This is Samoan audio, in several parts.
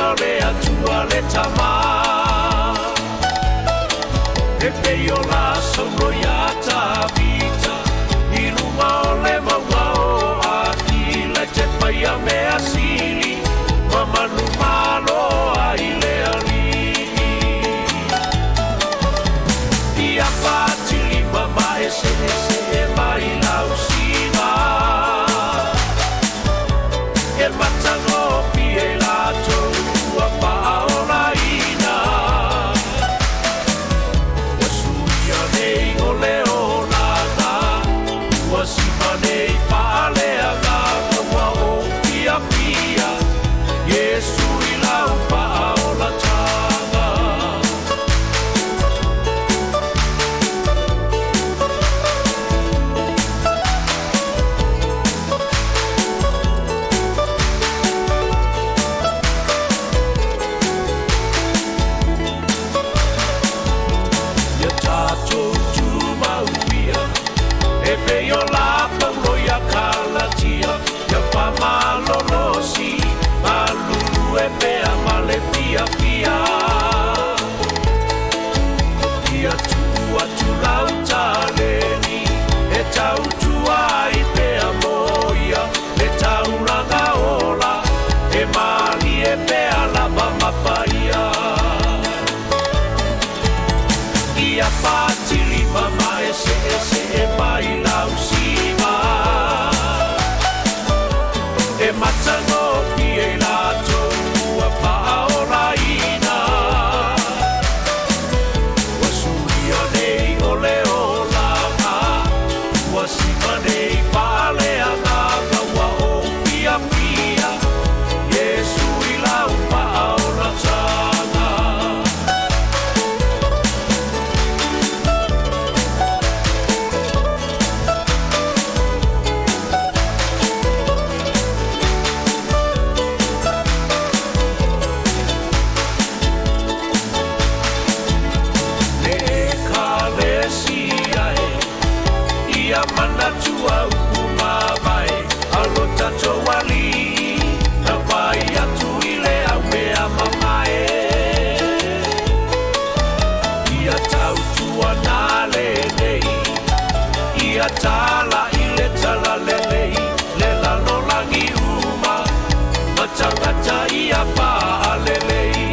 o le Atua le Tama. E pei o la saulo iā Tavita i luga o le mauga o Akila i te paia mea sili ma manumalo ai le Alii. Ia fatilima ma eseese mai lausiga e matagofie latou ua faaolaina. Ua suia nei o le olaga, ua sima nei faaleagaga, ua ou fiafia Iesu i lau faaolataga. Ia tatou tumau ia, e pei o la Paulo ia Kalatia, ia faamalolosi, galulue pea ma le fiafia. Ia tuu atu lau taleni, e tautua ai pea mo ia, le taulaga ola, e malie pea lava ma paia. Ia fatilima ma eseese mai lausiga, e matagofie i latou ua faaolaina. Ua suia nei o le olaga, ua sima nei faaleagaga, ua ou fiafia Iesu i lau faaolataga. Le Ekalesia e, ia manatua upu mavae a lo tatou Alii, na fai atu i le aumea mamae. Ia tautuana lenei, ia tala'i le talalelei, le lalolagi uma, ma tagata ia faalelei.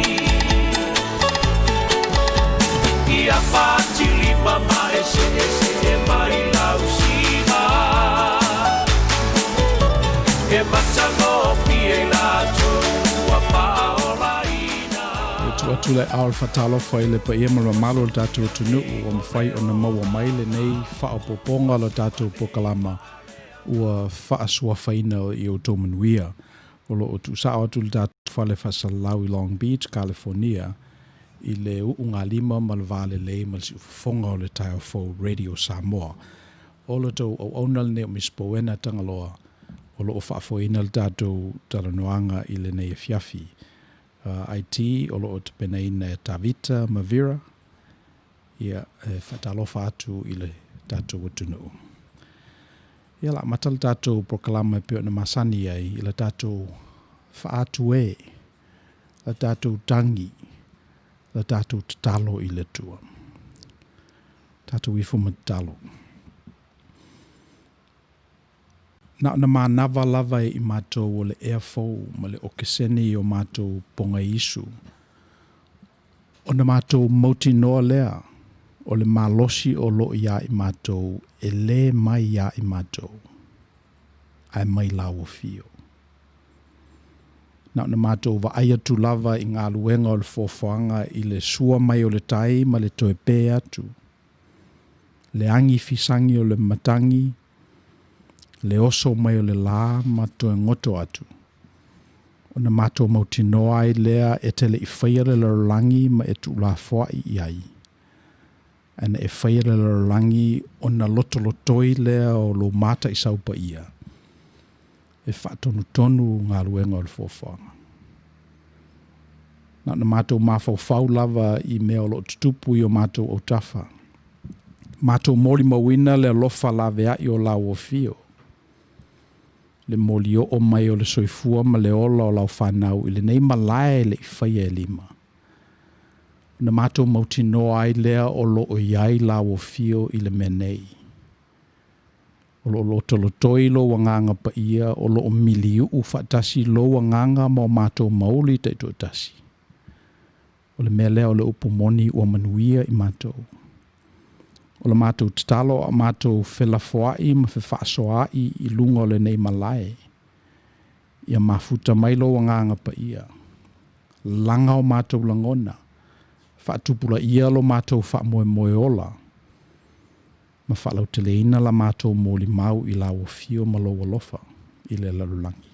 Ia fatilima ma eseese mai lausiga, e matagofie i latou ua faaolaina. E tuu atu le ao le faatalofa i le paia ma le mamalu o le tatou atunuu ua mafai ona maua mai lenei faaopoopoga o le tatou polokalama ua faasuafaina i outou manuia. O lo o tuusao atu le tatou fale faasalalau i Long Beach, Kalifornia, i le uugalima ma le va lelei ma le siufofoga o le taeao fou Radio Samoa. O lo outou auauna lenei o Miss Powena Tagaloa o lo o faafoeina le tatou talanoaga i lenei afiafi. IT o lo o tapenaina e Tavita ma Vera, ia e faatalofa atu i le tatou atunuu. Ia la amata le tatou polokalama e pei ona masani ai i le tatou faatu e, le tatou tagi, le tatou tatalo i le Atua. Tatou ifo ma tatalo. Na ona manava lava e i matou o le ea fou ma le okesene i o matou pogaiisu, ona matou mautinoa lea o le malosi o lo o iā i matou e lē mai iā i matou, ae mai lau afio. Na ona matou vaai atu lava i galuega o le foafoaga i le sua mai o le tai ma le toe pē atu, le agi fisagi o le matagi, le oso mai o le lā ma toe goto atu. Ona matou mautinoa ai lea e te le i faia le lalolagi ma e tuulafoai i ai. Ae na e faia le lalolagi ona lotolotoi lea o lou mataisau paia e faatonutonu galuega o le foafoaga. Na ona matou mafaufau lava i mea o lo o tutupu i o matou autafa. Matou molimauina le alofa laveai o lau afio. le molioo mai o le soifua ma le ola o lau fanau i lenei malae e le i faia e lima. Ona matou mautinoa ai lea o lo o i ai lau afio i le mea nei. O lo o lotolotoi lou Agaga Paia, o lo o miliu'u faatasi lou Agaga ma o matou mauli taitoatasi. O le mea lea o le upu moni ua manuia i matou. O la matou tatalo a o matou felafoai ma fefaasoaai i luga o lenei malae, ia mafuta mai lou Agaga Paia, laga o matou lagona, faatupulaia lo matou faamoemoe ola, ma faalauteleina la matou molimau i lau afio ma lou alofa i le lalolagi.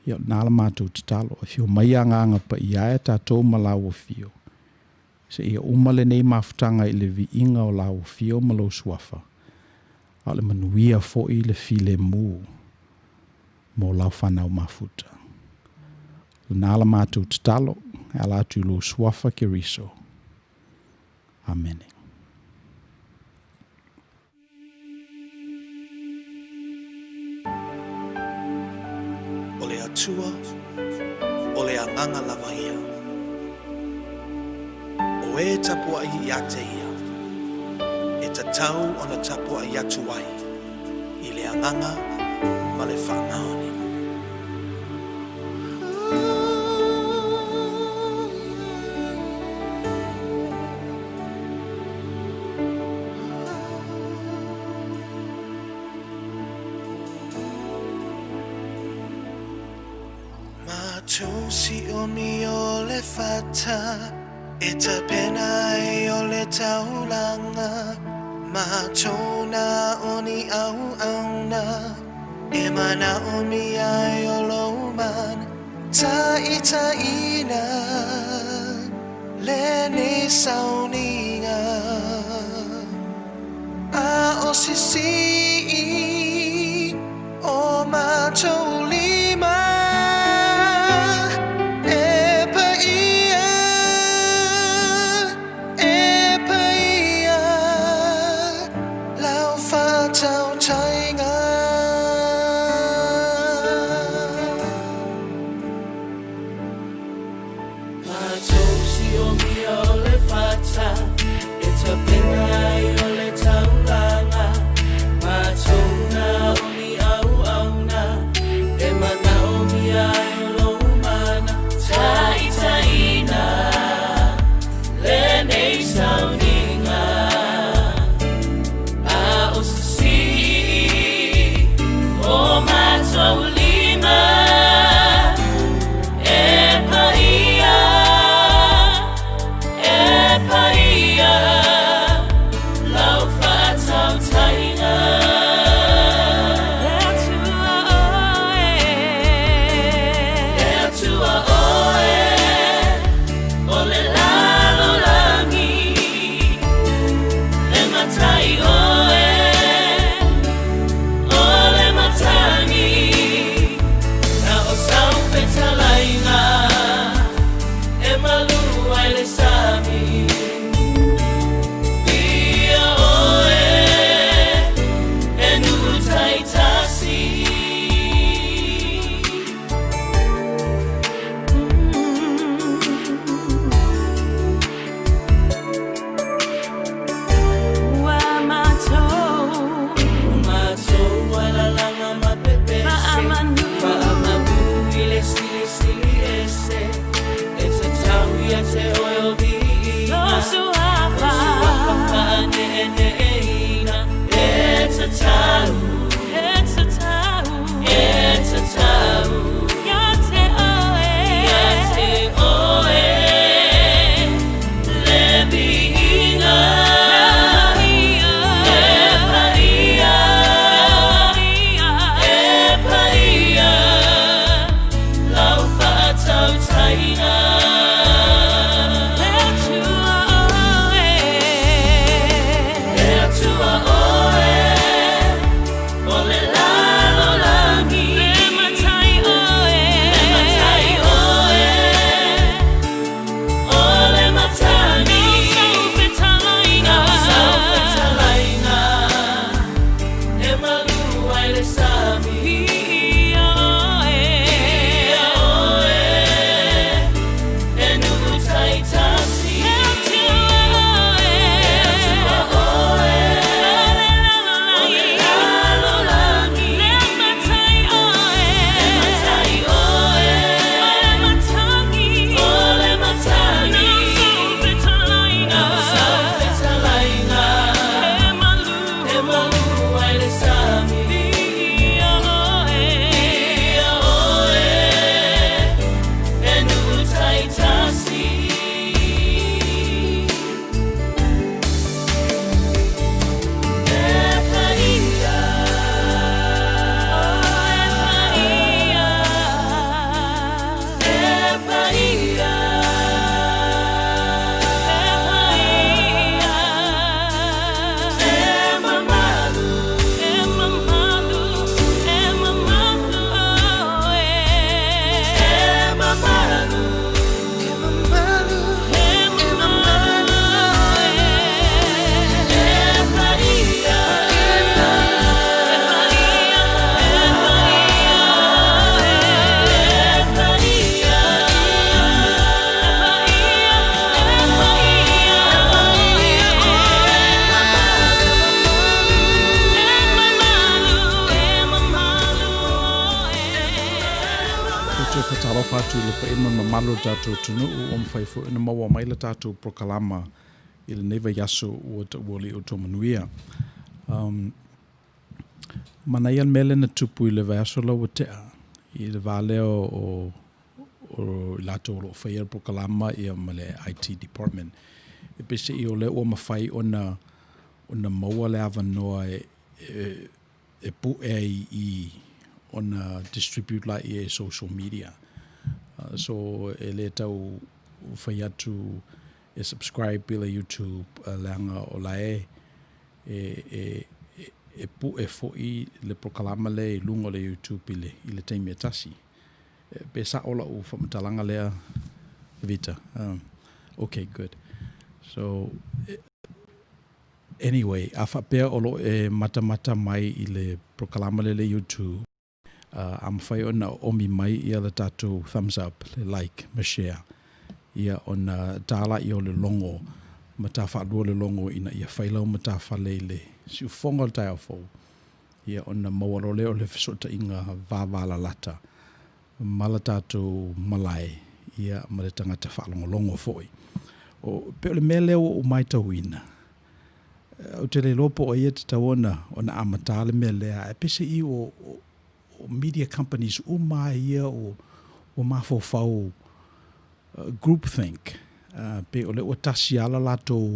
Ia, o lena la matou tatalo, afio mai Agaga Paia e tatou ma lau afio, seia uma lenei mafutaga i le viiga o lau afio ma lou suafa, a o le manuia foi le filemu mo lau fanau mafuta. O lena la matou tatalo, e ala atu i lou suafa Keriso. Amene. O le Atua, o le Agaga lava ia. O e tapuai ia te Ia, e tatau ona tapuai atu ai i le Agaga ma le faamaoni. Matou si'omi o le fata e tapena ai o le taulaga, matou na o ni auauna e manaomia ai o lou mana taitaiina lenei sauniga a o sisi'i o matou lima e paia, e paia lau faatautaiga. Matou siomia o le fata e tapena ai o le taulaga, matou na o ni auauna e manaomia ai o lou mana taitaiina lenei sauniga a o sisi'i o matou lima e paia, e paia lau faatautaiga. Le Atua oe, Le Atua oe, o le lalolagi, le matai oe, o le matagi, na o sau fetalaiga, e malu ai le sami. Ia oe, e nuu taitasi. Ua matou, Matou alalaga ma pepese, Faamanu. Faamanu i le silisili ese, e tatau ia te oe o viiga. Lou suafa, Faaneeneeina, e tatau, e tatau, e tatau, ia te oe, ia te oe, le viiga. E paia, e paia, lau faatautaiga. Le Atua oe, Le Faatalofa atu i le paia ma le mamalu o le tatou atunuu ua mafai foi ona maua mai le tatou polokalama i lenei vaiaso ua taua le outou manuia. Um, manaia le mea lea na tupu i le vaiaso la ua tea i le va lea o, o i latou o lo o faia le polokalama ia ma le IT department. E peiseai o lea ua mafai ona ona maua le avanoa e, e, e pue ai i ona distribute laia i social media. So e le tau fai atu e subscribe i le YouTube leaga o la e e, e, e pue foi le polokalama lea i luga o le YouTube i le, i le taimi e tasi. Pe sa'o la'u faamatalaga lea Vita? Okay, good. So anyway, a faapea o lo o e matamata mai i le polokalama lea i le YouTube, a mafai ona oomi mai ia le tatou thumbs up, le like ma share, ia ona ta laia o le logo ma ta faalua le logo ina ia fai lau matafale i le siufofoga o le taeao fou. Ia ona maua loa lea o le fesootaiga vavalalata ma la tatou malae, ia ma le tagata faalogologo foi. O, pei o le mea lea ua ou matauina, ou te le iloa po o ai e tatau ona, ona amata le mea lea, ae peiseai o, o, o media companies uma lava ia ua, ua mafaufau group think, pei o lea ua tasi lava la latou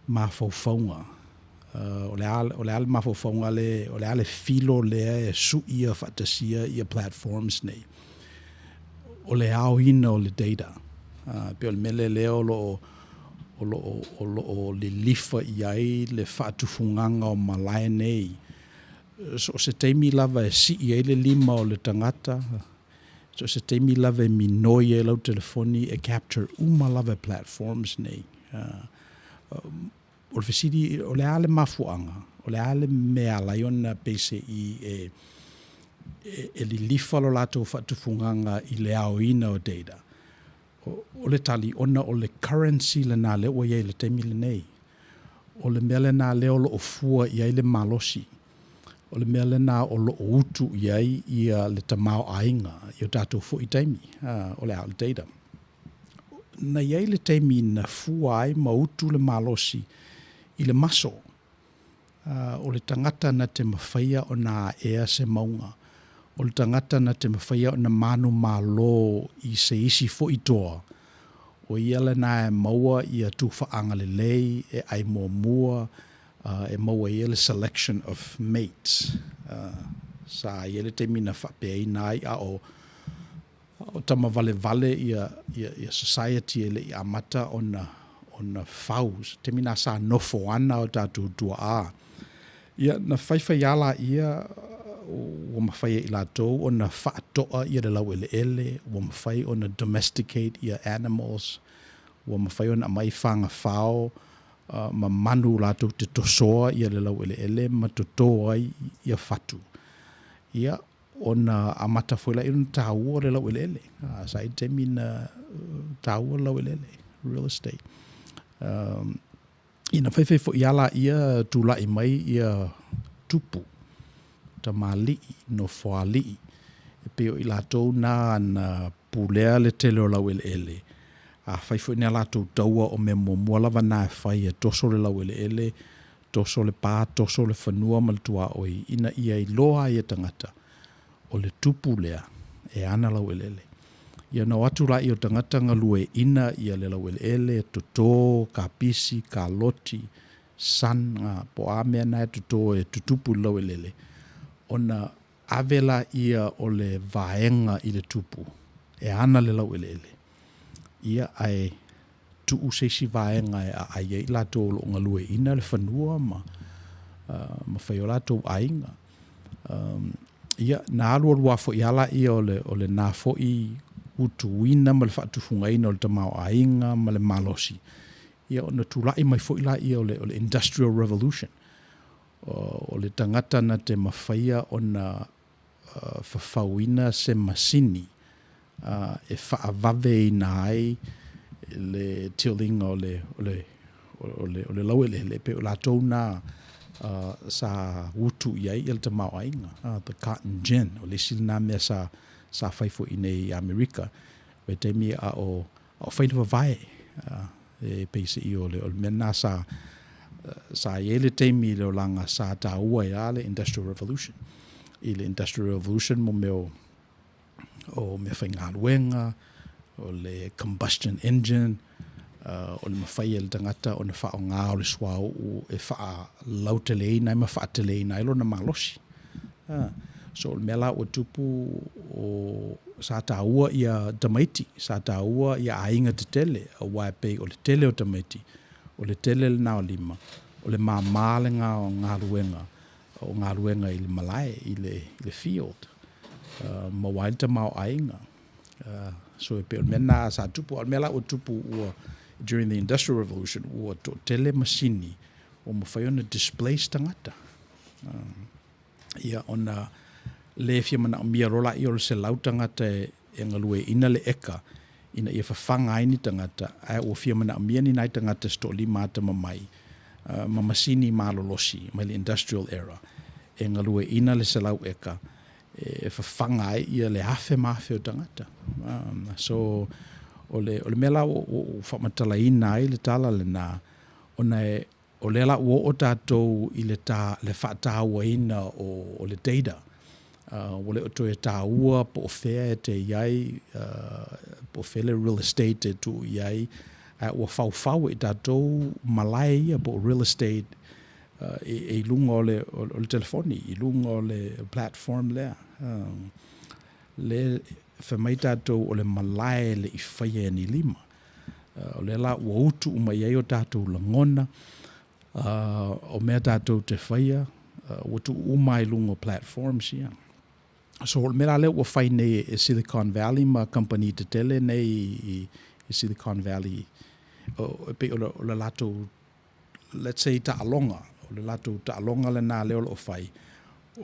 mafaufauga. O le a, o le a le mafaufauga le, o le a le filo lea e suia faatasia ia platforms nei. O le aoina o le data. Pei o le mea lea lea o lo o, o lo o, o lo o lilifa i ai le faatufugaga o malae nei. So o se taimi lava e sii ai le lima o le tagata, So se taimi lava e minoi ai lau telefoni e capture uma lava e platforms nei. O le fesili, o le a le mafuaaga? O le a le mea e ala ai ona peiseai e, e, e lilifa lo latou faatufugaga i le aoina o data? O le tali, ona o le currency lena lea ua i ai i le taimi lenei. O le mea lena lea o lo o fua i ai le malosi. O le mea lena o lo o utu i ai ia le tamaoaiga i o tatou foi taimi, o le a? O le data. Na i ai le taimi na fua ai ma utu le malosi i le maso. O le tagata na te mafaia ona aea se mauga. O le tagata na te mafaia ona manumalo i se isi foi toa, o ia lena e maua ia tufaaga lelei, e ai muamua, e maua ai le selection of mates. Sa i ai le taimi na faapeaina ai a o o tama valevale ia ia society e le i amata ona ona fau, se taimi na sa nofo ana o tatou tuaa. Ia na faifai a laia ua mafai e i latou ona faatoa ia le laueleele, ua mafai ona domesticate ia animals, ua mafai ona aumai faga fao ma manu latou te tosoa ia le laueleele ma toto ai ia fatu. Ia, ona amata foi lea ona taua le laueleele. Sa i ai le taimi na taua le laueleele, real estate. Ina faifai foi lava laia tulai mai ia tupu, tamalii, nofoalii, e pei o i latou na na pulea le tele o laueleele. A fai foi ni a latou taua o mea muamua lava na e fai e toso le laueleele, toso le pa, toso le fanua ma le tuaoi ina ia iloa ai e tagata o le tupu lea e ana laueleele. Ia ona o atu laia o tagata galueaiina ia le laueleele, toto, kapisi, kaloti, san, po o a mea na e toto e tutupu i le laueleele, ona ave laia o le vaega i le tupu e ana le laueleele, ia ae tuu se isi vaega e aai ai i latou o lo o galueaiina le fanua ma ma fai o latou aiga. Ia, na alualu lava foi lava laia o le o lena foi utuina ma le faatufugaina o le tamaoaiga ma le malosi, ia ona tulai mai foi laia o le o le Industrial Revolution. O le tagata na te mafaia ona fafauina se masini e faavaveina ai le tilling o le, o le, o le, o le laueleele, pei o latou na sa utu i ai le tamaoaiga, the cotton gin, o le isi lena mea sa, sa fai foi i inei i Amerika, vaitaimi a o a o fai le vavae. E pei se i o le o le mea lena sa sa i ai le taimi i le olaga sa taua ai lava le Industrial Revolution. I le Industrial Revolution mo mea o o meafaigaluega, o le combustion engine, o le mafai e le tagata ona faaaoga o le suauu e faalauteleina ai ma faateleina ai lona malosi. So o le mea la ua tupu o sa taua ia tamaiti, sa taua ia aiga tetele aua e pei o le tele o tamaiti, o le tele lena o lima, o le māmā lena o galuega o galuega i le malae, i le field, maua ai le tamaoaiga. So e pei o le mea lena sa tupu, a o le mea la ua tupu ua during the industrial revolution ua toatele masini ua mafai ona displace tagata. Ia ona le fia manaomia loa laia o le 100 tagata e galueaiina le eka ina ia fafaga ai ni tagata, ae ua fia manaomia ni nai tagata se toalima atamamai ma masini malolosi mai le industrial era e galueaiina le 100 eka e fafaga ai ia le afe ma afe o tagata. So, o le, o le mea la ua ou faamatalaina ai le tala lena, ona e, o lea la ua oo tatou i le, ta, le faatauaina o, o le data. Ua le o toe taua po o fea e te i ai, po o fea le real estate e tuu i ai, ae ua faufau e i tatou malae ia po o real estate e i luga o le, o le telefoni, i luga o le platform lea. Le fai mai tatou o le malae e le i faia e ni lima. O lea la ua utu uma i ai o tatou lagona, o mea tatou te faia, ua tuu uma lava i luga o platforms ia. So o le mea la lea ua fai nei e Silicon Valley ma kamupani tetele nei i Silicon Valley, e pei o le latou, let's say taaloga, o le latou taaloga lena lea o lo o fai,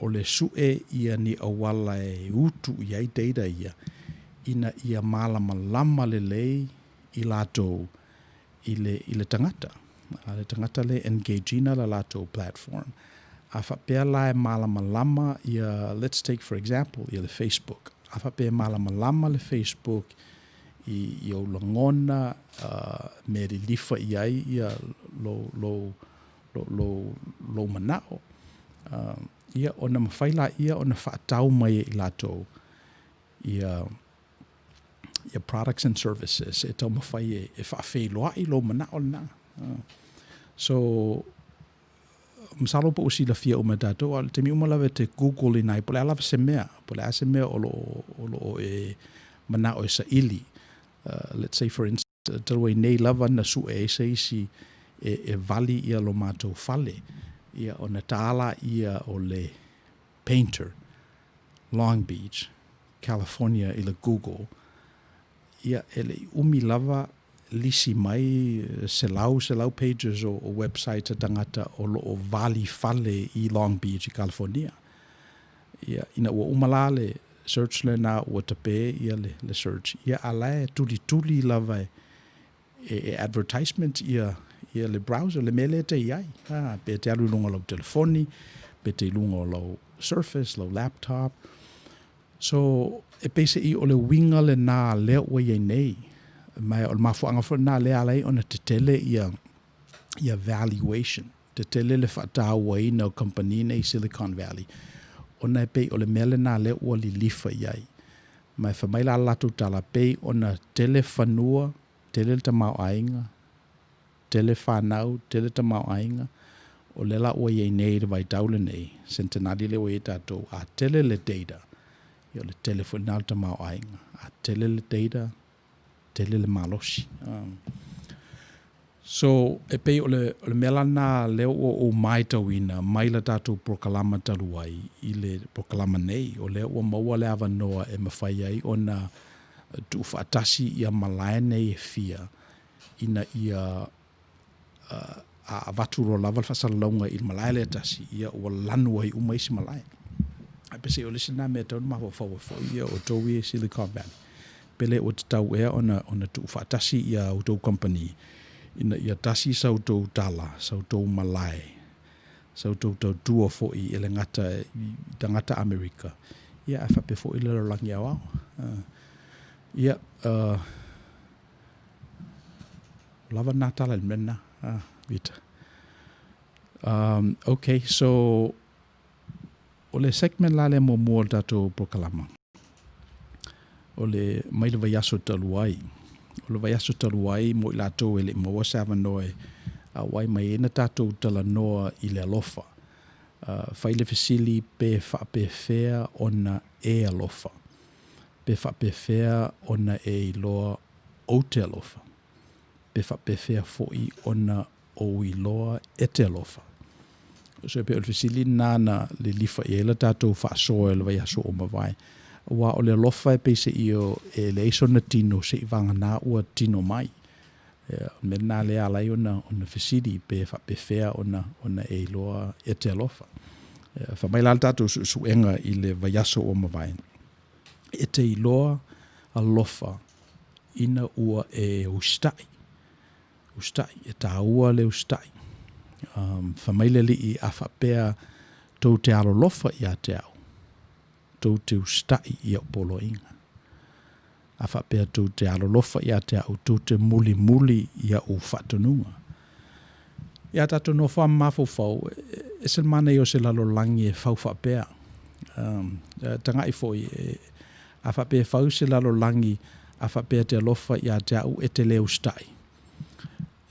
o le sue ia ni auala e utu i ai data ia, ina ia malamalama lelei i latou i le, i le tagata, a le tagata lea e engage ina le latou platform. A faapea la e malamalama ia, let's take for example, ia le Facebook. A faapea e malamalama le Facebook i, i ou lagona, mea lilifa i ai ia lou, lou, lou, lou, lou manao, ia ona mafai laia ona faatau mai e i latou ia ia products and services e taumafai e faafeiloai lou manao lena. So, masalo po ua silafia uma e tatou, a o le taimi uma lava e te Google ina ai, po o le a lava se mea, po o le a se mea o lo o lo o e manao e saili. Let's say for instance, talu ai nei lava na sue ai se isi e, e vali ia lo matou fale, ia ona ta laia o le painter, Long Beach, California i le Google, ia e le i umi lava lisi mai selau selau pages o, o websites a tagata o lo o vali fale i Long Beach i California. Ia, ina ua uma la le search lena ua tape ia le, le search, ia a la e tulituli lava e, e, e advertisement ia, ia le browser, le mea lea e te i ai. Ha, pe te alu i luga o lau telefoni, pe te i luga o lau Surface, lau laptop. So, e peiseai o le uiga lena lea ua i ai nei. Ma o le mafuaaga foi lena lea e ala ai ona tetele ia, ia valuation, tetele le faatauaina o kamupani nei i Silicon Valley, ona e pei o le mea lena lea ua lilifa i ai. Ma e fai mai la le latou tala, pei ona tele fanua, tele le tamaoaiga, tele fanau, tele tamaoaiga, o lea la ua i ai nei i le vaitau lenei, sentenali lea ua i ai tatou, a tele le data, ia o le tele foi lena o le tamaoaiga, a tele le data, tele le malosi. So, e pei o le, o le mea la lena lea ua ou maitauina mai la tatou polokalama talu ai i le polokalama nei, o lea ua maua le avanoa e mafai ai ona tuufaatasi ia malae nei e fia ina ia a avatu loa lava le faasalalauga i le malae lea e tasi, ia ua lanu ai uma isi malae. Ae peiseai o le isi lena mea e tatau ona mafaufau ai foi ia outou ia i Silicon Valley, pe le ua tatau ea ona, ona tuufaatasi ia outou kamupani ina ia tasi sa outou tala, sa outou malae, sa outou tautua foi e le gata i tagata Amerika, Ia, ae faapea foi le lalolagi aoao. Ia, ua lava lena tala i le mea lena, Vita. Okay, so o le segment la lea muamua o le tatou polokalama, o le mai le vaiaso talu ai. O le vaiaso talu ai mo i latou e le i maua se avanoa e auai mai ai na tatou talanoa i le alofa. Fai le fesili pe faapefea ona e alofa, pe faapefea ona e iloa ou te alofa, pe faapefea foi ona ou iloa e te alofa. So e pei o le fesili lena na lilifa i ai la tatou faasoa i le vaiaso ua mavae. Aua o le alofa e pei se i e leai sona tino seiavagana ua tino mai. O le mea lena lea e ala ai ona fesili pe faapefea ona e iloa e te alofa. Fai mai la le tatou suesuega i le vaiaso ua mavae, e te iloa alofa ina ua e usitai. Usitai, e taua le usitai. Fai mai le Alii, a faapea tou te alolofa ia te au, tou te usitai i au poloaiga. A faapea tou te alolofa ia te au, tou te mulimuli i au faatonuga. Ia tatou nofo a mafaufau, e ese le manaia o se lalolagi e fau faapea. Tagai foi, a faapea e fau se lalolagi, a faapea e te alofa ia te au e te le usitai.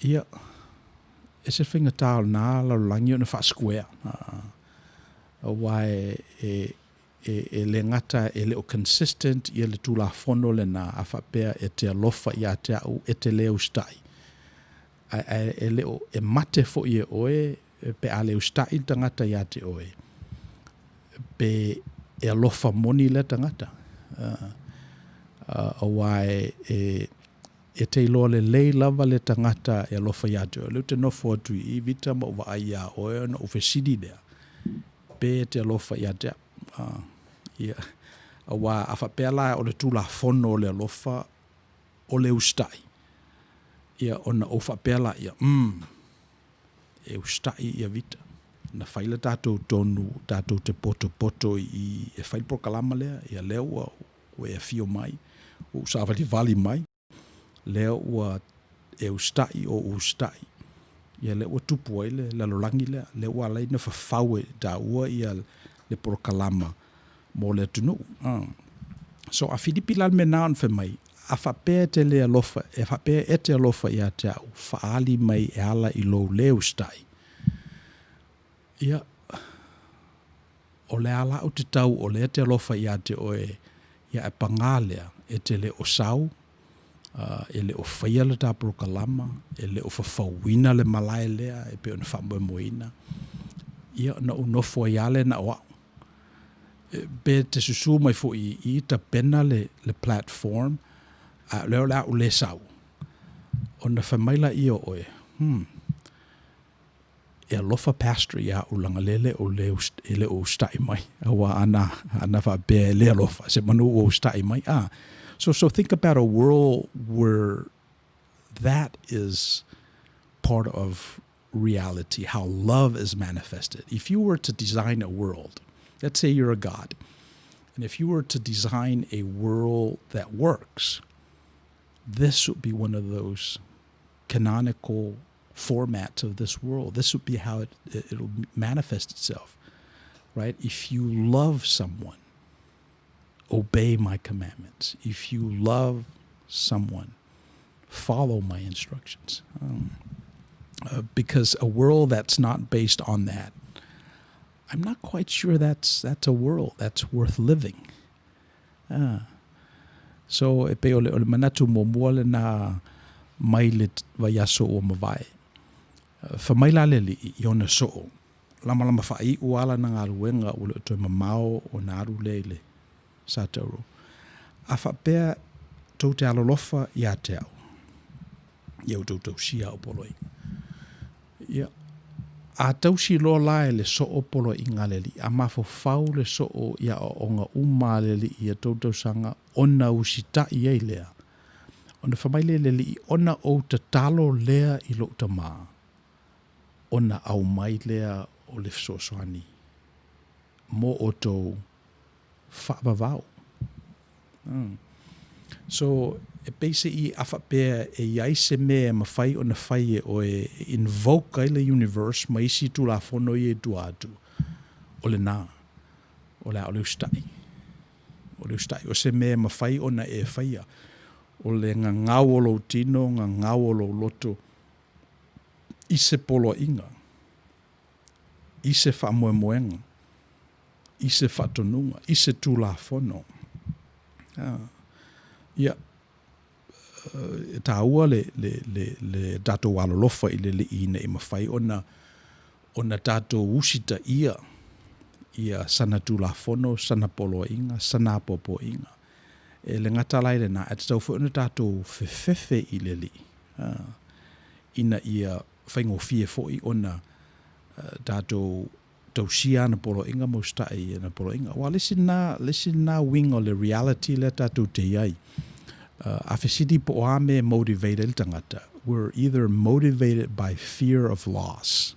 Ia, e ese le faigata o lena lalolagi ona faa-square. Aua e e le gata e le o consistent ia le Tulafono lena a faapea e te alofa ia te au e te le usitai, ae e le o e mate foi e oe pe a le usitai le tagata ia te oe, pe e alofa moni lea tagata. Aua e E te iloa lelei lava le tagata e alofa ia te oe. O lea ou te nofo atu i i, Vita, ma ou vaai iā oe ona ou fesili lea, pe e te alofa ia te au. Ia, aua a faapea la o le tulafono o le alofa o le usitai, ia ona ou faapea laia, umm, e usitai ia Vita. Na fai le tatou tonu tatou te potopoto i i e fai le polokalama lea, ia lea ua ua e afio mai, ua ou savalivali mai, lea ua e usitai, ou usitai, ia lea ua tupu ai le lalolagi lea, lea ua ala ai ona fafau e taua ia le polokalama mo le atunuu. So a Filipi la le mea lena ona fai mai, a faapea e te le alofa, e faapea e te alofa ia te au, faaali mai e ala i lou le usitai. Ia, o le a la ou te tau o lea e te alofa ia te oe, ia ae pagā lea, e te le o sau, e le o faia le ta polokalama, e le o fafauina le malae lea e pei ona faamoemoeina, ia ona ou nofo ai lava lea na o au. Pe te susu mai foi i i, tapena le platform, a o lea o le a ou le sau, ona fai mai laia o oe, hmm, E alofa pastor ia au leaga lele o le e le o usitai mai aua ana ana faapea e le alofa semanu ua usitai mai a so so think about a world where that is part of reality how love is manifested if you were to design a world let's say you're a god and if you were to design a world that works this would be one of those canonical formats of this world. This would be how it, it'll manifest itself, right? If you love someone, obey my commandments. If you love someone, follow my instructions. Because a world that's not based on that, I'm not quite sure that's, that's a world that's worth living. So, e pei o le, o le manatu muamua lena mai le vaiaso ua mavae. Fai mai la le Alii i ona soo, lamalama faaiu lava lana galuega ua le o toe mamao ona alu lea i le Satauro. A faapea tou te alolofa ia te au, ia outou tausia au poloaiga. Ia, a tausi loa la e le soo poloaiga a le Alii, a mafaufau le soo i aoaoga uma a le Alii ia tou tausaga ona usitai ai lea, ona fai mai lea i le Alii, Ona ou tatalo lea i lou Tama, ona aumai lea o le fesoasoani mo outou. Faavavau. So, e pei se i a faapea e i ai se mea e mafai ona fai e oe e invoke ai le universe ma isi Tulafono ia i tua atu, o lena. O le a o le usitai. O le usitai. O se mea e mafai ona e faia. O le gagau o lou tino, gagau o lou loto i se poloaiga, i se faamoemoega, i se faatonuga, i se Tulafono. Ia, e taua le, le, le, le tatou alolofa i le Alii ina ia mafai ona, ona tatou usitaia ia Sana Tulafono, Sana poloaiga, Sana apoapoaiga. E le gata la i lena, ae tatau foi ona tatou fefefe i le Alii, ina ia faigofie foi ona tatou tausia ana poloaiga ma usitai i ana poloaiga. Aua o le isi lena, le isi lena uiga o le reality lea tatou te i ai. A fesili po o a mea e motivate ai le tagata, we're either motivated by fear of loss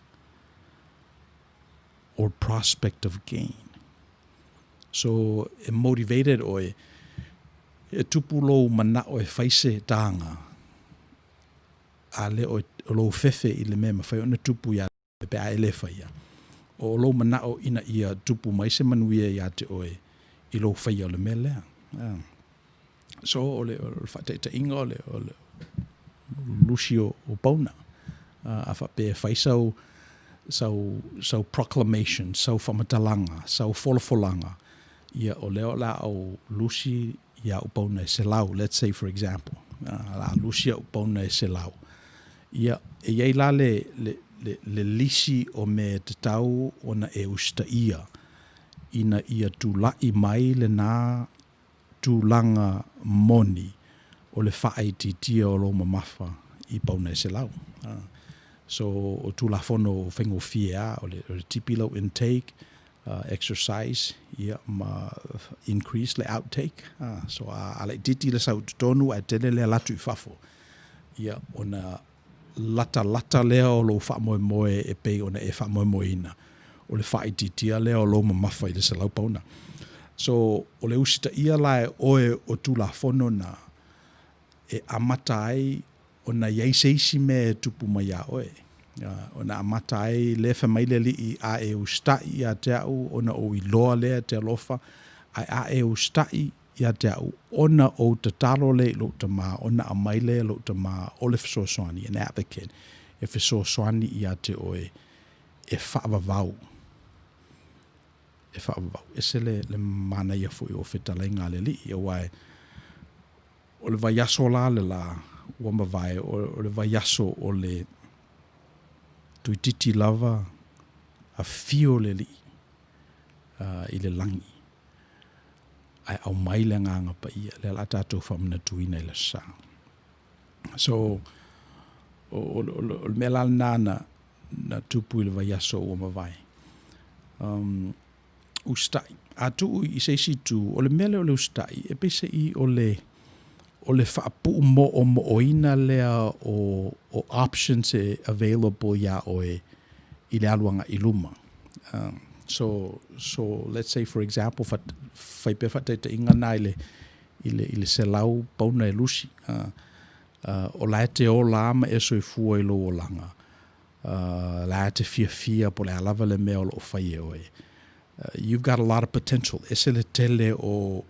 or prospect of gain. So, e motivated oe, e tupu lou manao e fai se taga, a le o lou fefe i le mea e mafai ona tupu iā pe a e le faia, o lou manao ina ia tupu mai se manuia iā te oe i lou faia o le mea lea. So, o le, o le faataitaiga o le, o le lusi o, o pauna. A faapea e fai sau, sau, sau proclamation, sau faamatalaga, sau folafolaga, ia o lea o le a ou lusi i a'u pauna e 100, let's say for example, o le a lusi a'u pauna e 100. Ia, e i ai la le, le, le, le lisi o mea e tatau ona e usitaia ina ia tula'i mai lena tulaga moni o le faaitiitia o lou mamafa i pauna e 100. So, o Tulafono faigofie lava, o le, o le tipi lau intake, exercise ia ma increase le outtake so a laitiiti le sau i totonu ae tele le alu atu i fafo ia ona latalata lea o lou faamoemoe e pei ona e faamoemoeina o le faaitiitia lea o lou mamafa i le 100 pauna. So o le usitaia la e oe o Tulafono na e amata ai ona i ai se isi mea e tupu mai iā oe, ona amata ai lea fai mai le Alii, A e usitai ia te au, ona ou iloa lea e te alofa, ae a e usitai ia te au, ona ou tatalo lea i lou Tama, ona aumai lea e lou Tama o le fesoasoani, an advocate, e fesoasoani ia te oe e faavavau, e faavavau. Ese le, le manaia foi o fetalaiga a le Alii, aua e, O le vaiaso la le la ua mavae, o le vaiaso o le toeitiiti lava afio le Alii i le lagi ae aumai le Agaga Paia, lea o le a tatou faamanatuina i le Aso Sa. So, o le mea la lena na tupu i le vaiaso ua mavae. Usitai. A tuu i se isi itu, o le mea lea o le usitai, e peiseai o le, o le faapuumoomo'oina lea o, o options e available iā oe i le alu agai i luma. So, so let's say for example, fa, fai pea faataitaiga na i le, i le, i le 100 pauna e lusi. O la e te ola a ma e soifua i lou olaga. La e te fiafia po o le a lava le mea o lo o fai e oe. You've got a lot of potential. Ese le tele o,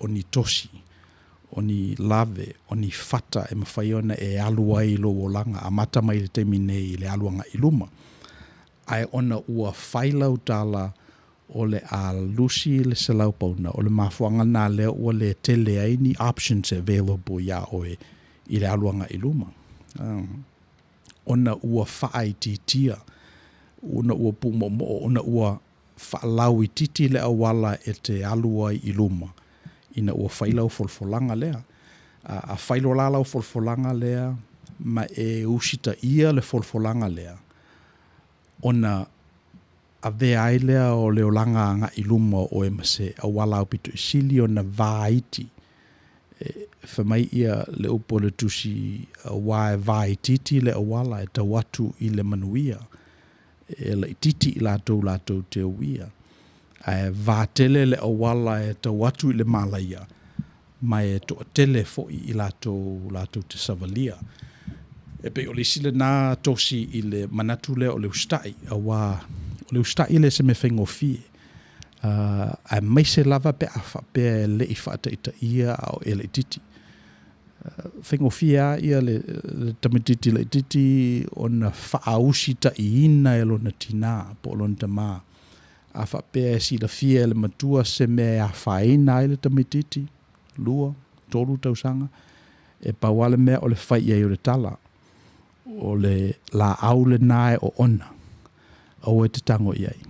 o ni tosi, o ni lave, o ni fata e mafai ona e alu ai i lou olaga, amata mai i le taimi nei i le alu agai i luma. Ae ona ua fai lau tala o le a lusi le 100 pauna, o le mafuaaga lena lea ua le tele ai ni options available iā oe i le alu agai i luma. Ona ua faaitiitia, ona ua puumoomoo, ona ua faalauitiiti le auala e te alu ai i luma ina ua fai lau folafolaga lea. A fai loa la lau folafolaga lea ma e usitaia le folafolaga lea, ona avea ai lea o le olaga agai i luma o oe ma se auala aupito i sili ona vaiti. E fai mai ia le upu a le Tusi, Aua e vaitiiti le auala e tau atu i le manuia, e laitiiti i latou latou te uia. Ae vatele le auala e tau atu i le malaia, ma e toatele foi i latou latou te savalia. E pei o le isi lena tosi i le manatu lea o le usitai, aua o le usitai e le o se mea faigofie, aemaise lava pe a faapea e le i faataitaia a o e laitiiti. Faigofie lava ia le tamaitiiti laitiiti ona faausitaiina e lona tinā po o lona tamā. A faapea e silafia e le matua se mea e afaina ai le tamaitiiti, 2, 3 tausaga, e pau lava le mea o le fai i ai o le tala, o le laau lena e oona, aua e te tago i ai.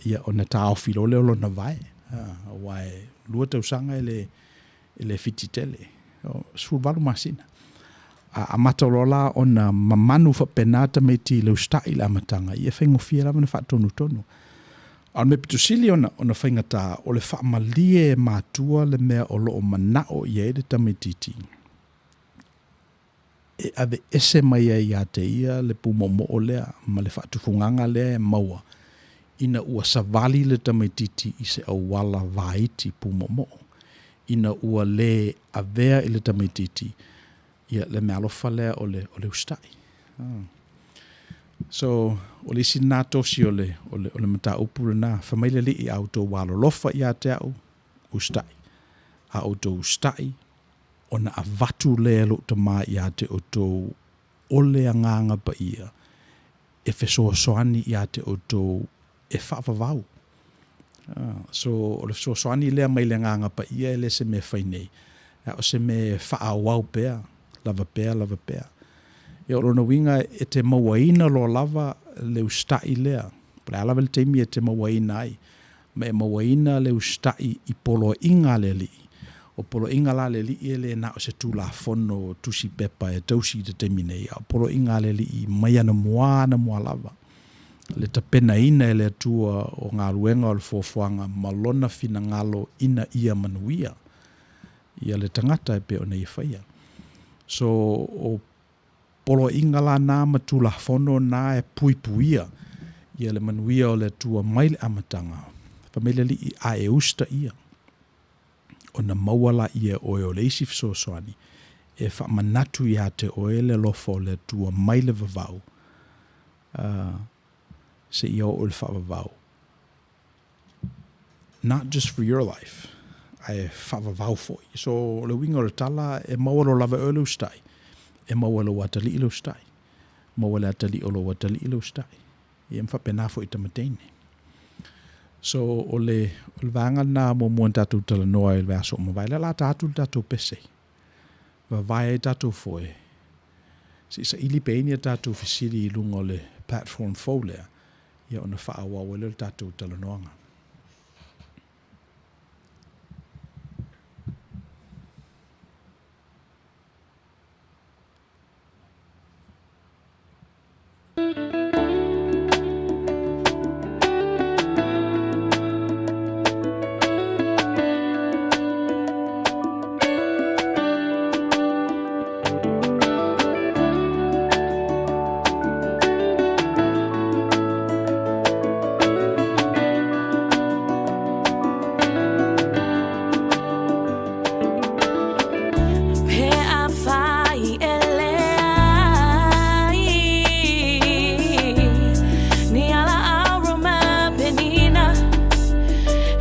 Ia, ona taofi loa lea o lona vae, aua e 2 tausaga e le, e le fiti tele, 18 masina. A amata loa la ona mamanu faapena tamaiti i le usitai i le amataga, ia e faigofie lava ona faatonutonu. A o le mea pito sili ona faigata, o le faamalie e matua le mea o lo o manao i ai le tamaitiiti e aveese mai ai ia te ia le pumoomoo lea ma le faatufugaga lea e maua ina ua savali le tamaitiiti i se auala vaiti pumoomoo, ina ua le avea i le tamaitiiti ia le meaalofa lea o le, o le usitai. So, o le isi lena tosi o le, o le, o le mataupu lena, fai mai le Alii, a outou alolofa ia te au, usitai. A outou usitai, ona avatu lea e lou Tama ia te outou o le Agaga Paia e fesoasoani ia te outou e faavavau. So, o le fesoasoani lea mai le Agaga Paia e le se mea fai nei, a o se mea e faaauau pea, lava pea, lava pea. Ia, o lona uiga e te mauaina loa lava le usitai lea, po o le a lava le taimi e te mauaina ai, ma e mauaina le usitai i poloaiga a le Alii. O poloaiga la a le Alii e le na o se tulafono tusi pepa e tausi i le taimi nei, a o poloaiga a le Alii mai anamua anamua lava. Le tapenaina e le Atua o galuega o le foafoaga ma Lona finagalo ina ia manuia ia le tagata e pei ona ia faia. So, o poloaiga la na ma tulafono na e puipuia ia le manuia o le Atua mai le amataga. Fai mai le Alii, a e usitaia, ona maua laia e oe o le isi fesoasoani e faamanatu ia te oe le alofa o le Atua mai le vavau seia oo i le faavavau. Not just for your life, ae faavavau foi. So, o le uiga o le tala, e maua loa lava e oe le usitai, e maua e lou atalii le usitai, maua e le atalii o lou atalii le usitai. Ia ma faapena foi i tamateine. So, o le, o le vaega lena muamua na tatou talanoa ai i le vaiaso ua mavae. Lea o le a ta atu le tatou pese. Vavae ai tatou foe. Se i saili pea ni a tatou fesili i luga o le platform fou lea, ia ona faaauau ai lea o le tatou talanoaga. Pe afai e leai ni ala aroma penina,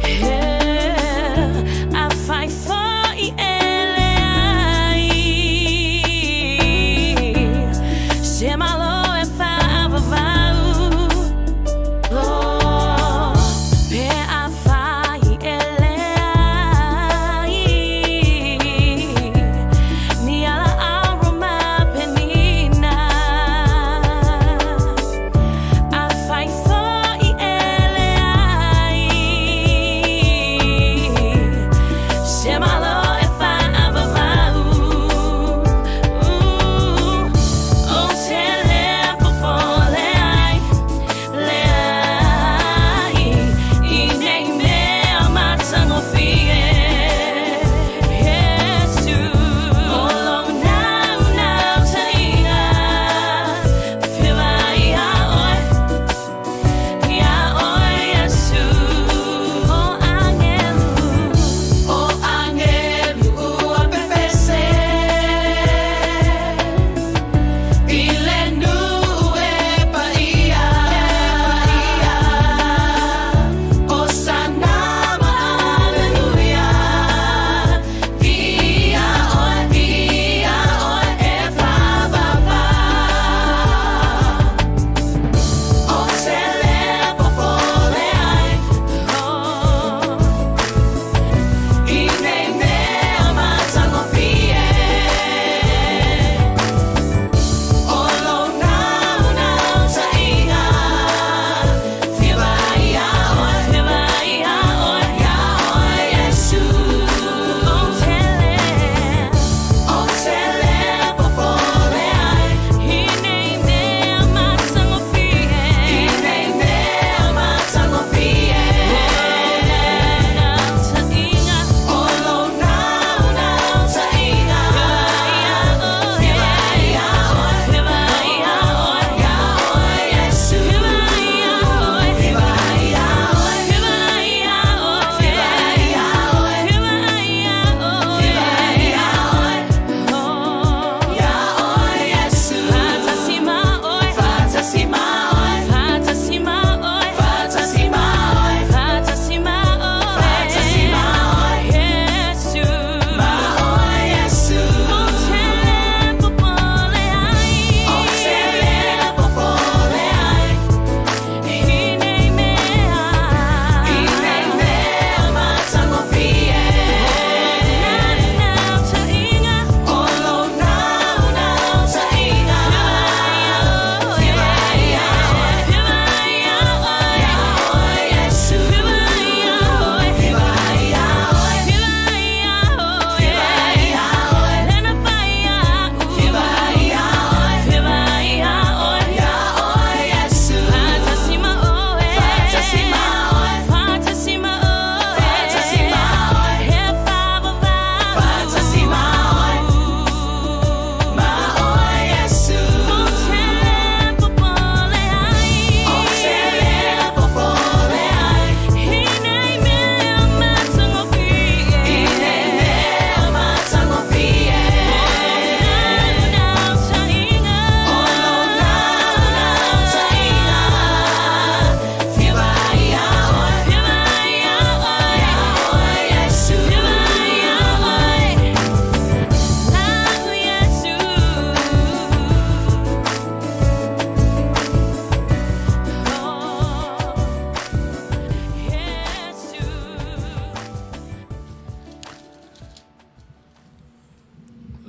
he afai foi e leai se malo e faavavau. Oh, pe afai e leai ni ala aroma penina, afai foi e leai se malo e faavavau. Ou te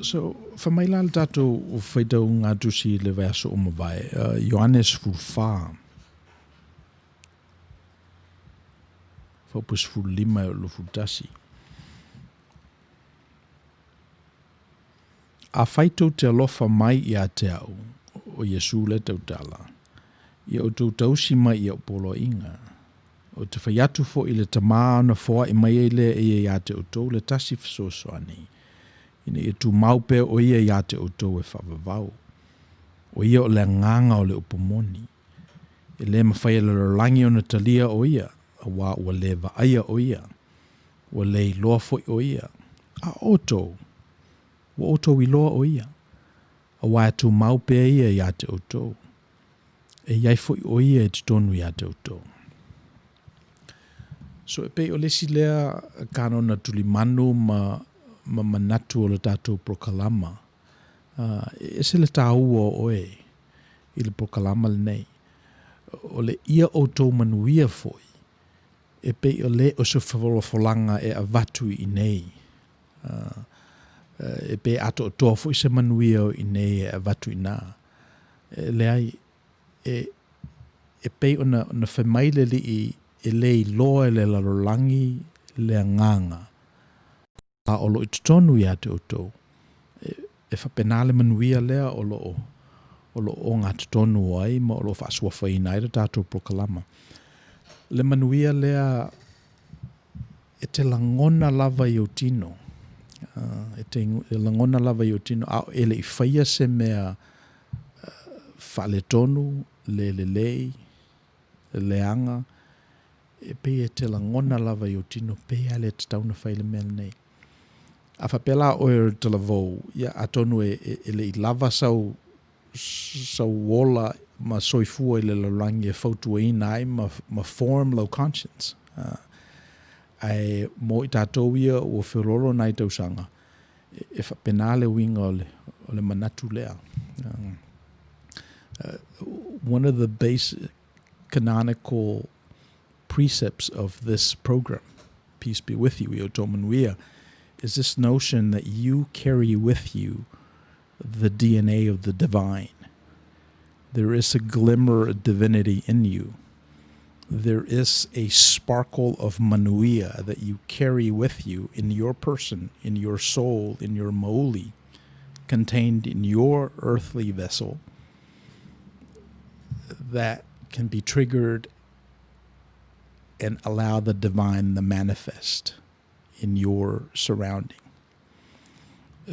So, fai mai la le tatou faitauga tusi i le vaiaso ua mavae, Ioane 14, faupu 15 e oo i le 21. Afai tou te alofa mai ia te au, o Iesu lea tautala, ia outou tausi mai i au poloaiga. Ou te fai atu foi i le Tama ona foai mai ai lea e ia ia te outou le tasi fesoasoani, ina ia tumau pea o ia ia te outou e faavavau. O ia o le agaga o le upu moni. E le mafai e le lalolagi ona talia o ia, auā ua le vaaia o ia, ua le iloa foi o ia. A o outou, ua outou iloa o ia, auā e tumau pea ia ia te outou. E i ai foi o ia i totonu ia te outou. So e pei o le isi lea kanona tulimanu ma, ma manatu o le tatou polokalama. E ese le tāua o oe i le polokalama lenei. O le ia outou manuia foi, e pei o le o se folafolaga e avatu i inei. E pei e atoatoa foi se manuia o i inei e avatu i ina. E leai, e, e pei ona, ona fai mai le Alii e le iloa e le lalolagi le agaga, a o lo o i totonu ia te outou. E, e faapena le manuia lea o lo o, o lo o ogatotonu ai ma o lo o faasuafaina ai le tatou polokalama. Le manuia lea e te lagona lava i ou tino, e te lagona lava i ou tino, a e le i faia se mea faaletonu, le lelei, leaga, e pei e te lagona lava i ou tino, pei lava e le tatau ona fai le mea lenei. A faapea la o oe o le talavou, ia atonu e, e, e le i lava sau, sau ola ma soifua i le lalolagi e fautuaina ai ma, ma form lau conscience. Ae mo i tatou ia ua feoloolo nai tausaga, e, e faapena le uiga o le, o le manatu lea. One of the basic canonical precepts of this program, peace be with you, ia outou manuia, is this notion that you carry with you the DNA of the divine. There is a glimmer of divinity in you. There is a sparkle of manuia that you carry with you in your person, in your soul, in your mauli, contained in your earthly vessel that can be triggered and allow the divine to manifest in your surrounding.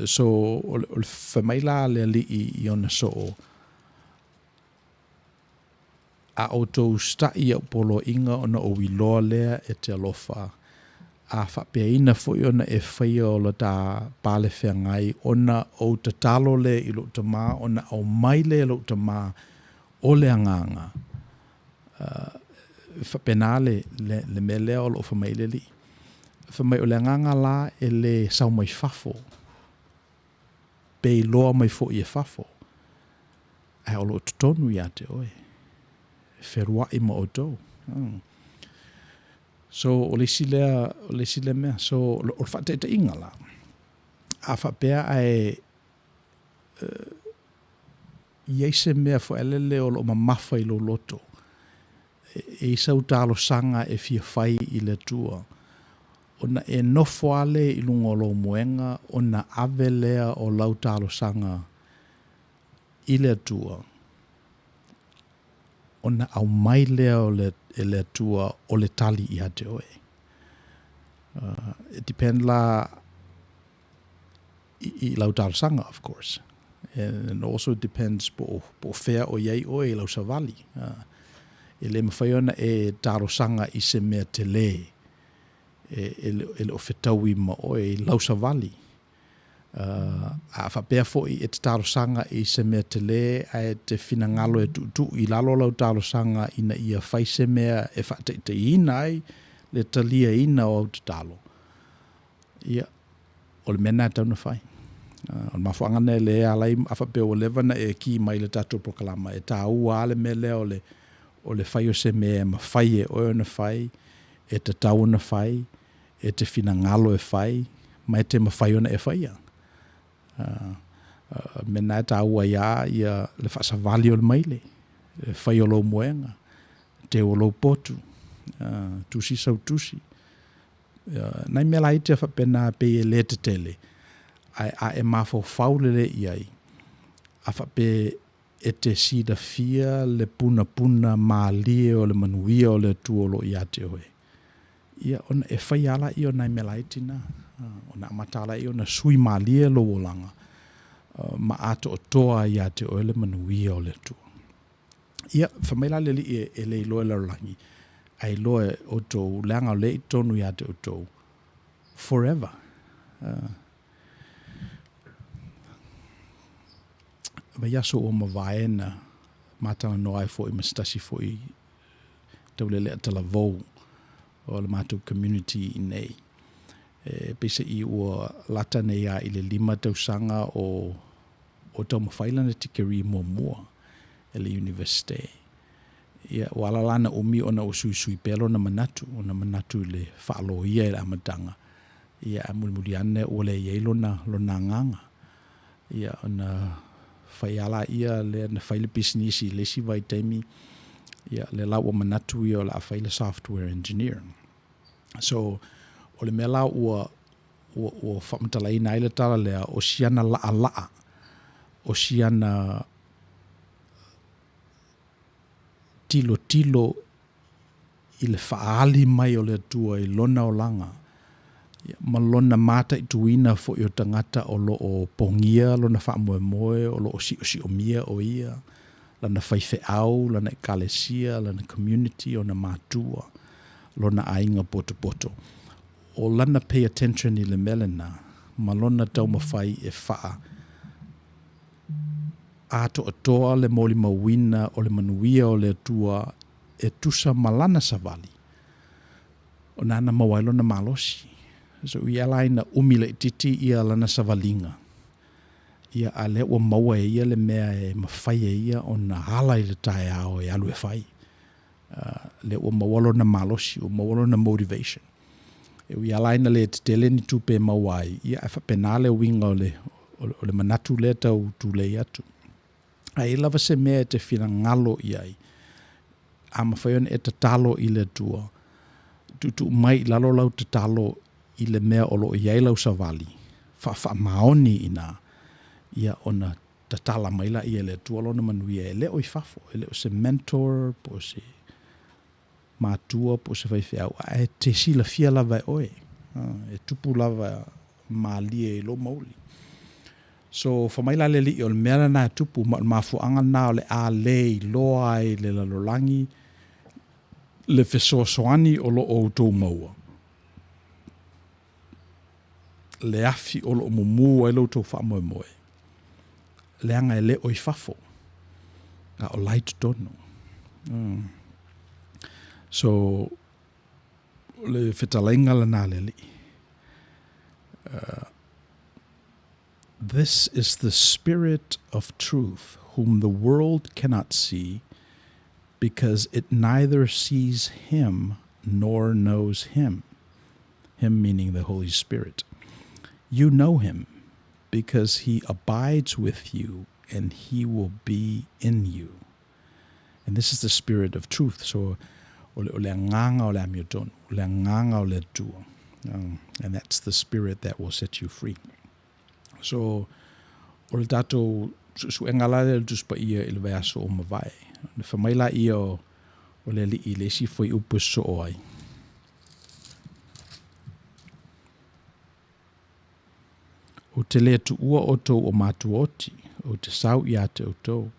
So, o le fai mai la le alii i ona soo, a outou usitai i au poloaiga ona ou iloa lea e te alofa, a faapeaina foi ona e faia o la ta pale feagai, ona ou tatalo lea i lou Tama, ona aumai lea e lou Tama o le Agaga. E faapena le, le, le mea lea o lo o fai mai ai le Alii. Fai mai o le Agaga la e le sau mai fafo, pe iloa mai foi e fafo, ae o lo o totonu ia te oe, e feruaʻi ma outou. So, o le isi lea, o le isi lea mea. So, o le faataitaiga la, a faapea ae i ai se mea foi lele o lo o mamafa i lou loto, e i ai sau talosaga e fia fai i le Atua, ona e nofo lava lea i luga o lou moega ona ave lea o lau talosaga i le Atua, ona aumai lea o le, e le Atua o le tali ia te oe. It depend la i, i lau talosaga, of course. And also it depends po o, po o fea o i ai oe i lau savali. E le mafai ona e talosaga i se mea telē e, e, e le o fetaui ma oe i lau savali. A faapea foi e te talosaga i se mea telē ae te finagalo e tuutuu i lalo lau talosaga ina ia fai se mea e faataitaiina ai le taliaina o au tatalo, ia, o le mea lena e tatau ona fai. O le mafuaaga lena e le ala ai a faapea ua leva ona e ki mai i le tatou polokalama, e taua lava le mea lea o le, o le fai o se mea e mafai e oe ona fai, e tatau ona fai, e te finagalo e fai, ma e te mafai ona e faia. O le mea lena e taua ai lava ia le faasavali o le maile, le fai o lou moega, teu o lou potu, tusi sau tusi. Nai mea laiti lava faapena e pei e le tetele, ae a e mafaufau lelei i ai, a faapea e te silafia le punapuna malie o le manuia o le Atua o lo o ia te oe, ia ona e faia lava lea o nai mea laiti na, ona amata lava lea ona sui malie lou olaga ma atoatoa ai ia te oe le manuia o le Atua. Ia, fai mai la le Alii e le iloa e le lalolagi, ae iloa e outou, leaga o lea e i totonu ia te outou, forever. Vaiaso ua mavae na ma talanoa ai foi ma se tasi foi taulelea talavou o le matou community i inei. E peiseai ua lata nei lava i le 5 tausaga o o taumafai lana tikerii muamua i le Iunivesite. Ia, ua ala la ona umi ona ua suisui pea lona manatu, ona manatu i le faaloia i le amataga, ia ae mulimuli ane ua le i ai lona, lona agaga. Ia, ona fai lava lea lea na fai le pisinisi i le isi vaitaimi, ia, lea la ua manatu ia o le a fai le software engineer. So, o le mea la ua, ua, ua faamatalaina ai le tala lea, o siana laʻalaʻa, o siana tilotilo i le faaali mai o le Atua i lona olaga, ma lona mataituina foi o tagata o lo o pogia lona faamoemoe, o lo o siosiomia o ia, lana faifeau, lana ekalesia, lana community, ona matua, lona aiga potopoto. O lana pay attention i le mea lena, ma lona taumafai e faa atoatoa le molimauina o le manuia o le Atua e tusa ma lana savali, o nāna maua ai lona malosi. So i ala ai na umi laitiiti ia lana savaliga, ia a lea ua maua e ia le mea e mafai e ia ona ala i le taeao e alu e fai. Lea ua maua lona malosi, ua maua lona motivation. E ui lava la ina le tetele ni tupe e maua ai, ia ae faapena le uiga o le, o le manatu lea tau tulei atu. A i ai lava se mea e te finagalo i ai, a mafai ona e tatalo i le Atua, tuutuu mai i lalo lau tatalo i le mea o lo o i ai lau savali, faafaamaoni i ina, ia ona tatala mai laia e le Atua lona manuia e le o i fafo, e le o se mentor po o se matua po o se faifeau, ae te silafia lava e oe, e tupu lava malie i lou mauli. So, fai mai la le Alii, o le mea lena e tupu, ma o le mafuaaga lena o le a le iloa ai le lalolagi le fesoasoani o lo o outou maua, le afi o lo o mumu ai lo outou faamoemoe, leaga e le o i fafo, a o la i totonu. So, o le fetalaiga lena a le Alii. This is the Spirit of truth, whom the world cannot see, because it neither sees him nor knows him. Him meaning the Holy Spirit. You know him, because he abides with you and he will be in you. And this is the spirit of truth. So, o le, o le agaga o le amiotonu, o le agaga o le Atua. And that's the spirit that will set you free. So, o le tatou suesuega la lea o le Tusi Paia i le vaiaso ua mavae. Ona fai mai laia o, o le Alii i le isi fuaiupu e sosoo ai. Ou te le tuua outou o matuaoti, ou te sau ia te outou.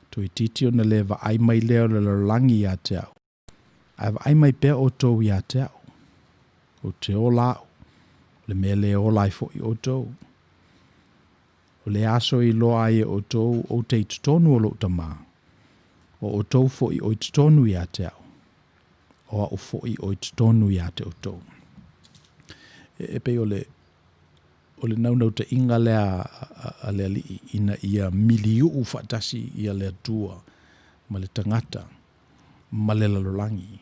Toeitiiti ona le vaai mai lea o le lalolagi ia te au, ae vaai mai pea outou ia te au. Ou te ola au, o le mea le ola ai foi outou. O le aso i iloa ai e outou ou te i totonu o lou Tama, o outou foi o i totonu ia te au, o au foi o i totonu ia te outou. E, e pei o le, o le naunautaiga lea a, a le Alii ina ia miliuʻu faatasi ia le Atua ma le tagata ma le lalolagi,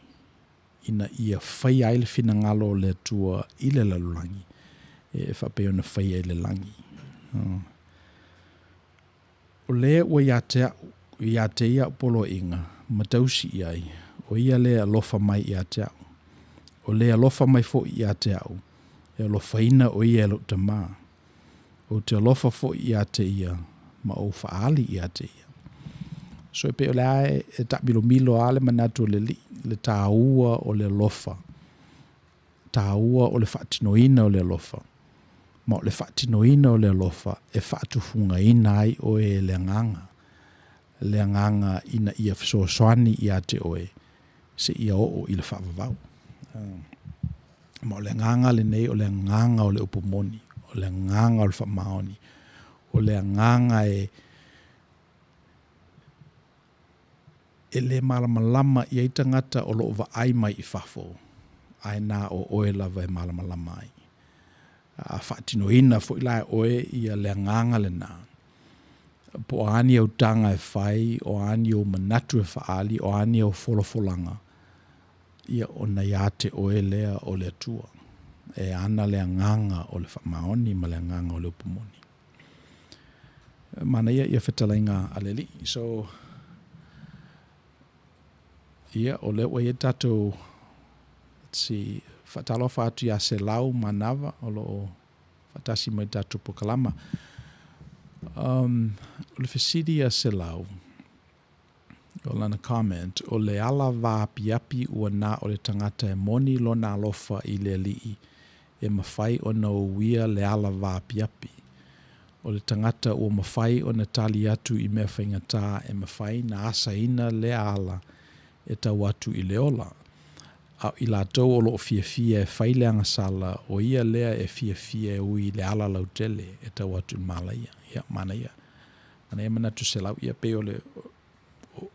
ina ia faia ai le finagalo o le Atua i le lalolagi, e faapei ona faia i le lagi. O lē ua ia te a'u, ia te ia a'u poloaiga, ma tausi i ai, o ia lē e alofa mai ia te a'u. O lē alofa mai fo'i ia te a'u, e alofaina o ia e lo'u Tamā. Ou te alofa fo'i ia te ia, ma ou fa'aali ia te ia. So e pei o le a e ta'amilomilo a le manatu o le Alii, le tāua o le alofa, tāua o le fa'atinoina o le alofa, ma o le fa'atinoina o le alofa e fa'atufugaina ai oe e le Agaga, le Agaga ina ia fesoasoani iā te oe seia oo i le fa'avavau. Ma o le Agaga lenei o le Agaga o le upu moni, o le Agaga o le fa'amaoni, o le Agaga e E lē malamalama i ai tagata o lo'o vaai mai i fafo, ae na o oe lava e malamalama ai. A faatinoina foi la e oe ia le agaga lenā, po o a ni autaga e fai, o a ni ou manatu e faaali, o a ni au folafolaga, ia ona iā te oe lea o le Atua, e ana le agaga o le faamaoni ma le agaga o le upu moni. Manaia ia fetalaiga a le Alii. So, ia, o lea ua i ai tatou, let's see, faatalofa atu iā Selau Manava o lo o faatasi mai tatou polokalama. Um, o le fesili a Selau, o lana comment, o le ala vaapiapi ua na o le tagata e moni lona alofa i le Alii e mafai ona uia le ala vaapiapi. O le tagata ua mafai ona tali atu i mea faigata e mafai na asaina lea ala e tau atu i le ola. A o i latou o lo o fiafia e fai le agasala, o ia lea e fiafia e ui i le ala lautele e tau atu i le malaia. Ia, manaia. Manaia manatu selau ia pei o le,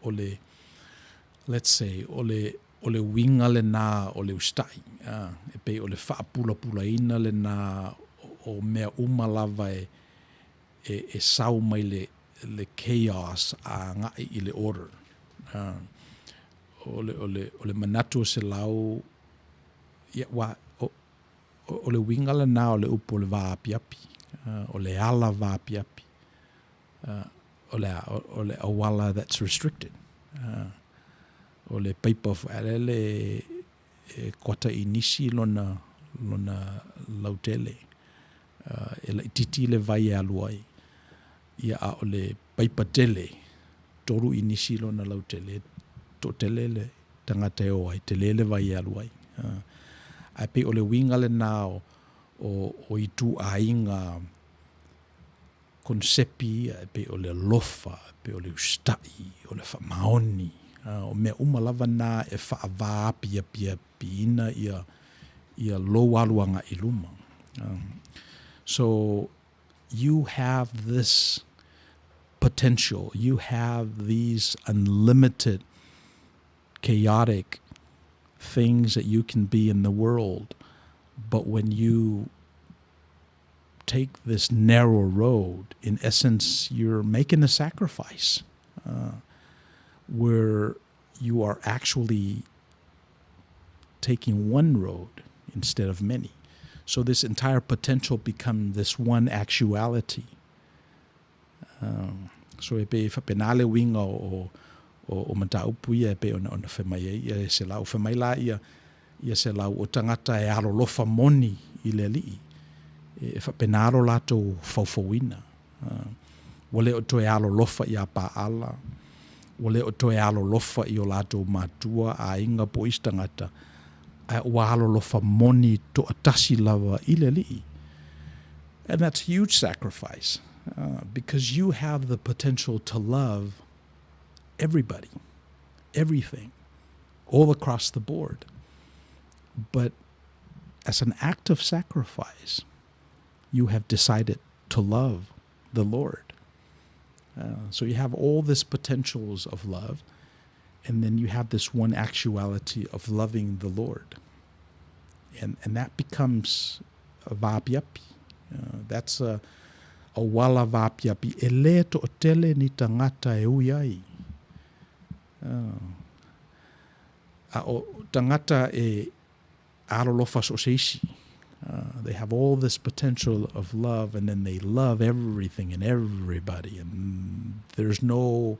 o le, let's say, o le, o le uiga lenā o le usitai, e pei o le faapulapulaina lenā o mea uma lava e, e, e sau mai le, le chaos a agai i le order. O le, o le, o le manatu o Selau, ia, ua, o, o le uiga lenā o le upu o le vaapiapi, o le ala vaapiapi. O le a, o le auala that's restricted. O le paipa foi lele e kuata inisi lona, lona lautele. E laitiiti le vai e alu ai. Ia, a o le paipa tele, tolu inisi lona lautele, toatele le tagata e o ai, tele le vai e alu ai. Ae pei o le uiga lenā o, o, o ituaiga konesepi ia e pei o le alofa, e pei o le usitai, o le faamaoni, o mea uma lava na e faavaapiapiapiina ia, ia lou alu agai i luma. So, you have this potential, you have these unlimited chaotic things that you can be in the world, but when you take this narrow road, in essence, you're making a sacrifice uh, where you are actually taking one road instead of many. So this entire potential become this one actuality. Um, so e pei e faapena le uiga o, o, o mataupu ia e pei ona ona fai mai ai ia e Selau. Fai mai la ia, ia Selau o tagata e alolofa moni i le Alii. E, e faapena lo latou faufauina. Uh, ua le o toe alolofa iā Paala, ua le o toe alolofa i o latou matua, aiga po o isi tagata, ae ua alolofa moni toatasi lava i le Alii. And that's huge sacrifice uh, because you have the potential to love everybody, everything, all across the board. But as an act of sacrifice, you have decided to love the Lord. Uh, so you have all this potentials of love, and then you have this one actuality of loving the Lord. And, and that becomes a vaapiapi. Uh, that's a, a wala vaapiapi. E le to'atele ni tagata e ui ai. Uh, a o tagata e alolofa so o se isi. They have all this potential of love and then they love everything and everybody and there's no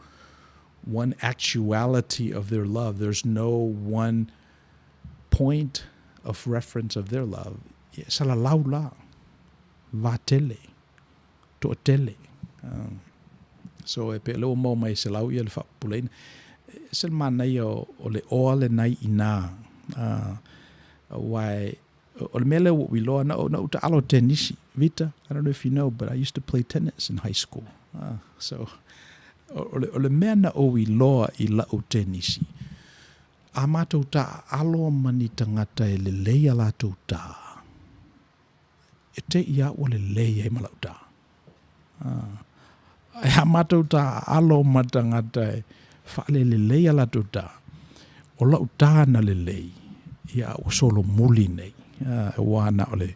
one actuality of their love. There's no one point of reference of their love. E salalau la, vatele, toatele. So e pei o lea ua maua mai e selau ia le faapupulaina. E ese le manaia o le oa lenai i ina. Aua o le mea lea ua ou iloa, na ou taalo tenisi. Vita, I don't know if you know, but I used to play tennis in high school. So, o le mea na ou iloa i lau tenisi, a matou taaalo ma ni tagata e lelei a latou tā, e te i a ua lelei ai ma lau tā. Ae a matou taaalo ma tagata e faalelelei a latou tā, o lau tā na lelei, ia a ua solomuli nei, aua na o le